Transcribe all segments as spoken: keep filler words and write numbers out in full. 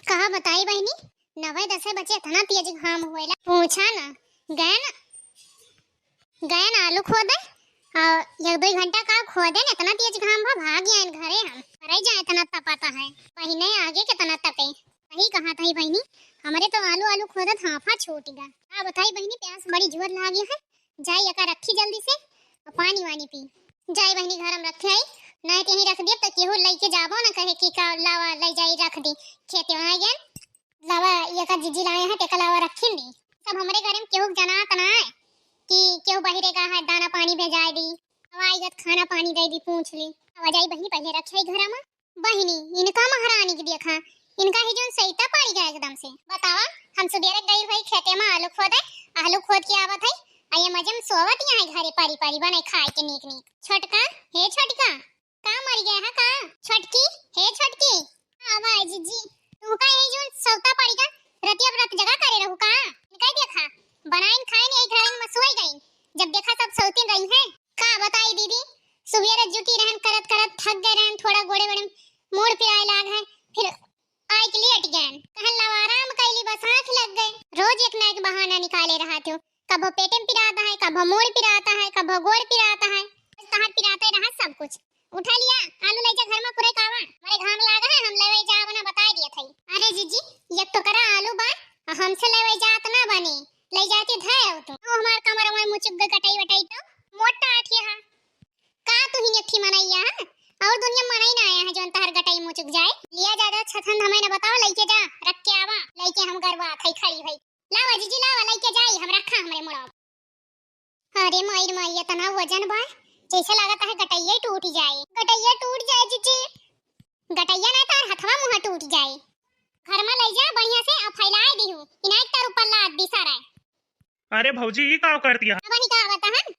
कहा बताई बहिनी, नवे दसे बजे इतना तेज घाम होएला, पूछा ना। गए ना, गए ना आलू खोदे, और एक दो घंटा का खोदे ना, इतना तेज घाम भा, भाग आइन घरे हम। अरे जा, इतना तपता है, महीने आगे कितना तपे। सही कहा था बहिनी, हमरे तो आलू आलू खोदत हाफा छूट गा। का बताई बहिनी, प्यास बड़ी जोर लागे है, जाई एका रखी जल्दी से, और पानी वानी पी। जाई बहिनी, घर में रखे आई, नहीं तो यहीं रख दिए तो केहू लइके जाबो ना कहे कि का लावा लइ जाई रख दी, खेते में आ गए, लावा एका जिज्जी लाए हैं, टेका लावा रखिन दी। सब हमरे घर में केहू के जनात ना है कि केहू बहिरे गा है, दाना पानी भेजाए दी, हवाई गत खाना पानी दे दी, पूछ ली। अब जाई बहिनी, पहले रखे आई घर में। बहिनी, इनका महारानी के देखा, इनका ही जोन सैता पड़ी गया एकदम से। बतावा, हम सुबेरे गई हुई खेते में आलू खोदे, आलू खोद के आवत है, आ ये मजे में सोवत यहाँ है घरे परी परी बने खाए के नीक नीक। छोटका, हे छोटका, का मर गया है का? छोटकी, हे छोटकी, आवा जिज्जी। तू का यही जोन सौता पड़ी का रतिया रात जगा करे रहू का? इनका देखा, बनाइन खाइन यही घर में सोई गई, जब देखा सब सौतीन रही है। का बताई दीदी, सुबेरे जुटी रहन, करत करत थक गए रहन, थोड़ा गोड़े बड़े मूड़ पिराए लाग है, फिर आइके लेट गए। कहन लावा आराम कैली, बस आँख लग गए। रोज एक ना एक बहाना निकाले रहा थो, कभो पेटे में पिराता है, कभो मूड़ पिराता है, कभो गोड़ पिराता है, बस तहार पिराते रहा सब कुछ। उठा लिया, आलू ले जा घर में पुरे कावा, हमारे घाम लाग है, हम लेवे जाब ना बताए दिया था। अरे जिज्जी, एक टोकरा आलू बा, हमसे लेवे जात ना बनी, ले जाती धै हो तू। वो हमार कमर में मुचुक गए कटाई वटाई तो मोटा आठिया है। का तू ही एकठी मनैया है? और दुनिया मनई ना आया है जोन तहर गटाई मुचुक जाए। लिया जा, जा छथन हमें न बताओ, लइके जा, रख के आवा, लइके हम गरवा थई खड़ी भई। लावा जिज्जी लावा, लइके जाई, हम रखा हमरे मुड़वा। अरे माई रे माई, इतना वजन बा, जैसे लागत है गटैया टूट जाए, गटैया टूट जाए जिज्जी, गटैया ना तार हथवा मुँह टूट जाए। घर में ले जा बढ़िया से, अब फैलाए दिहू, इनाई तार ऊपर लाद दी सारा। अरे भौजी, ई का कर दिया? अब ही का बताहन,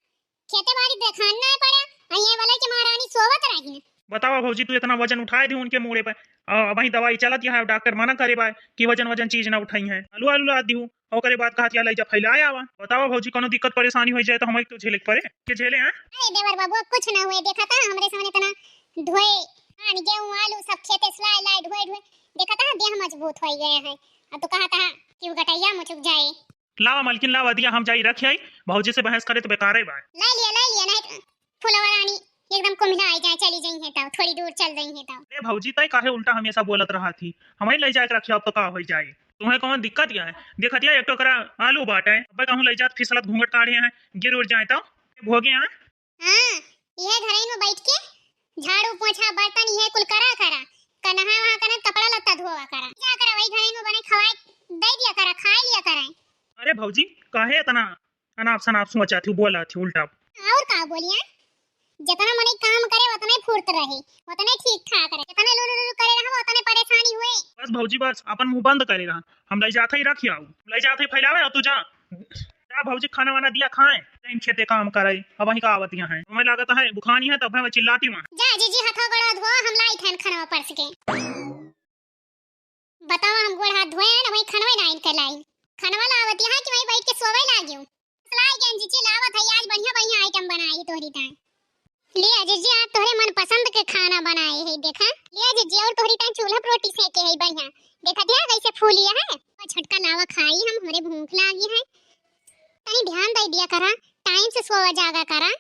खेते बाड़ी देखान ना पड़ा, आ ये वाला के महारानी सोवत रही। बतावा भौजी, तू इतना वजन उठाए दी उनके मूड़े पे, आ, अबही दवाई चलत यहाँ, डॉक्टर मना करे बा कि वजन वजन चीज ना उठाई है। आलू आलू लाद दिहू, ओकरे बाद कहत या लइजा फैलाए आवा। बतावा भौजी, कोनो दिक्कत परेशानी हो जाए तो हमें तो झेले के पड़े, के झेले हैं? अरे देवर बाबू, अब कुछ ना हुए, देखा था हमरे सामने इतना ढोए, धान, गेहूं, आलू सब खेते से लाए लाए ढोए ढोए, देखा था देह मजबूत हो गए हैं। अब तो कहा था कि वो गटैया मुचुक जाए। लावा मलकिन, लावा दिया, हम जाई रख आई, भौजी से बहस करे तो बेकारे बा। लाई लिया, लाई लिया, नहीं तो फुलवा रानी एकदम कुम्हिला आई जाए, चली जाई है तब, थोड़ी दूर चल जाई है तब। अरे भौजी, तय काहे उल्टा हमेशा बोलत रहा थी, हमें ले जाए के रखिया, अब तो का हो जाए, तुम्हें कौन दिक्कत या है? देखत या एक टोकरा आलू बाटे, अब कहूँ ले जात फिसलत घूंघट काढ़े हैं, गिर उड़ जाए तो भोगे हैं। हाँ, यह घरइन में बैठ के झाड़ू पोछा बर्तन यह कुल करा करा, का नहा वहा करा, कपड़ा लत्ता धोवा करा, जा करा वही घरइन में बने खवाए दे दिया करा, खाए लिया करा। अरे भौजी, काहे इतना अनाप शनाप सोचा थी, बोला थी उल्टा? और का बोलिया, जितना मनई काम करे उतने फुर्त रहे, उतने ठीक ठाक रहे, जितने लुलु लुलु करे रहा उतने परेशानी हुए। बस भौजी बस, अपन मुंह बंद करे रहा, हम ले जाते ही रख आओ, ले जाते ही फैलावे और तू जा, जा भौजी खाना वाना दिया खाए, टाइम खेते काम करे, अब वहीं का आवतिया है, हमें लागत है बुखानी है तब हमें चिल्लाती वहाँ। जा जीजी हथवा गोड़वा धो, हम लाई थन खाना परस के। बतावा, हम गोड़ हाथ धोए ना, वही खनवे ना इनके लाई। खनवा लावत यहाँ कि वहीं बैठ के सोवे लागियो। लाई गन जीजी लावत है, आज बढ़िया बढ़िया आइटम बनाई तोहरी ताई। ले जीजी, आज तोहरे मन पसंद के खाना बनाए है, देखा। ले जीजी, और तोहरी ताई चूल्हा पर रोटी सेके है बढ़िया। देखा दिया कैसे फूलिया है। और छोटका लावा खाई हम, हमरे भूख लागी है। तनी ध्यान दे दिया करा, टाइम से सोवा जागा करा।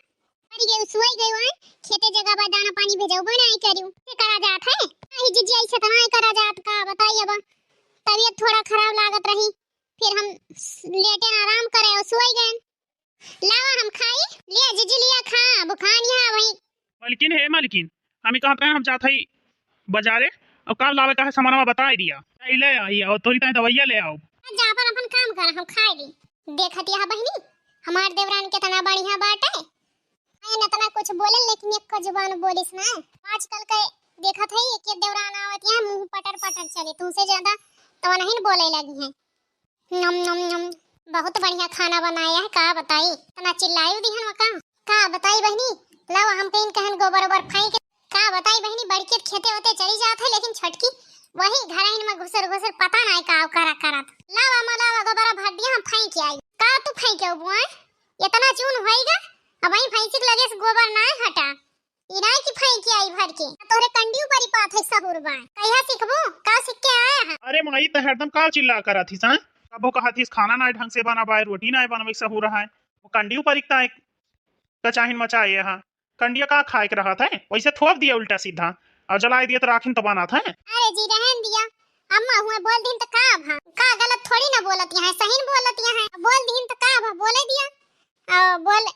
अरे ये सोई गयो है, खेते जगह बा दाना पानी भेजो बनाई करियो। ये करा जात है। आई जीजी, ऐसे तो नहीं करा जात, का बताई अब। तबीयत थोड़ा खराब लागत रही, फिर हम लेटे आराम करे और सोई गए। लावा हम खाई, लिया जीजी लिया खा, बुखान यहाँ वही। मलकिन, हे मलकिन, हम ही कहत रहे हम जात हई बाजारे, और का लावे का है सामानवा बताई दिया, जाई ले आई और तोरी ताई दवाइया ले आओ। जा अपन अपन काम कर, हम खाए ली। देखत यहाँ बहिनी, हमार देवरान कितना बढ़िया बाटे, आए न इतना कुछ बोले, लेकिन एक जुबान बोलिस ना। आजकल के देखत है, एक एक देवरान आवत यहाँ मुंह पटर पटर चले, तुमसे ज्यादा तो नहीं बोले लगी हैं। नम नम नम, बहुत बढ़िया खाना बनाया है, का बताई, इतना चिल्लाई दिहन का, का बताई बहिनी। लाओ हम कहीं कहन गोबर ओबर फेंक, का बताई बहिनी, बड़की खेते होते चली जात है, लेकिन छोटकी वही घरहिन में घुसर घुसर पता नहीं का करा करत। लाओ अम्मा, लाओ गोबर भर दिया, हम फेंक आई। का तू फेंक बुआ, इतना चून होइगा, अब वही भैंसी के लगे से गोबर ना हटा। ई नाई कि फेंक के आई भर के। तोहरे कंडियो पर ही पाथै सहूर बा। कहिया सीखबू? का सीख के आया है? अरे माई, त हरदम का चिल्ला करत हिस, हैं? कबो कहत हिस खाना नाई ढंग से बना बाय, रोटी नाई बनवे सहूर है। वो कंडियो पर इकता एक कचाहिन मचाए है। कंडिया का खाए के रहत है? वैसे थोप दिया उल्टा सीधा। और जलाए दिया तो राखिन तो बनत है। अरे जी, रहन दिया। अम्मा हुए बोल दिन तो का भा? का गलत थोड़ी ना बोलत यहाँ, सही न बोलत यहाँ। बोल दिन तो का भा? बोले दिया। और बोल,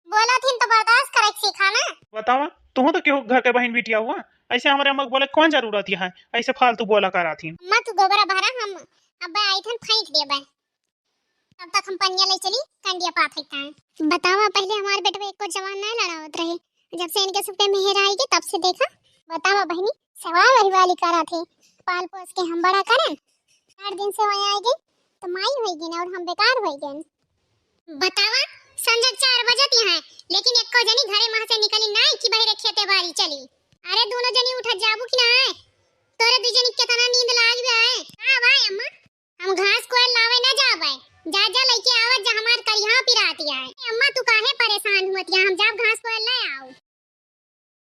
बोलत हिन तो बर्दाश्त करे के सीखा ना। बतावा, तुहू तो केहू घर के बहिन बिटिया हुआ, ऐसे हमरे अम्मा के बोले के कौन जरूरत है? ऐसे फालतू बोला करत हिन। अम्मा तू गोबरा भरा, हम अब आई थन फेंक देबे। तब तक हम पनिया ले चली, कंडिया पाथै ताई। बतावा, पहले हमार बेटवा एको जवान ना लड़ावत रहे, जब से इनके सबके मेहर आएगी तब से देखा। बतावा बहिनी, सवाल वही वाली करत है, पाल पोस के हम बड़ा करन, चार दिन से वही आएगी तो माई होइगी ना और हम बेकार होइगन। बतावा, संझा चार बजत यहाँ, लेकिन एको जनी घरे मह से निकली नाई कि बहरे खेते बारी चली। अरे दोनों जनी उठत जाबू कि ना? तोरे दू जनी केतना नींद लाग बे। का भाई अम्मा, हम घास कोयल लावे ना जाबे। जा, जा लइके आवत जा, हमार करिहा पिरात आए। अम्मा तू काहे परेशान हुअत या? हम जाब घास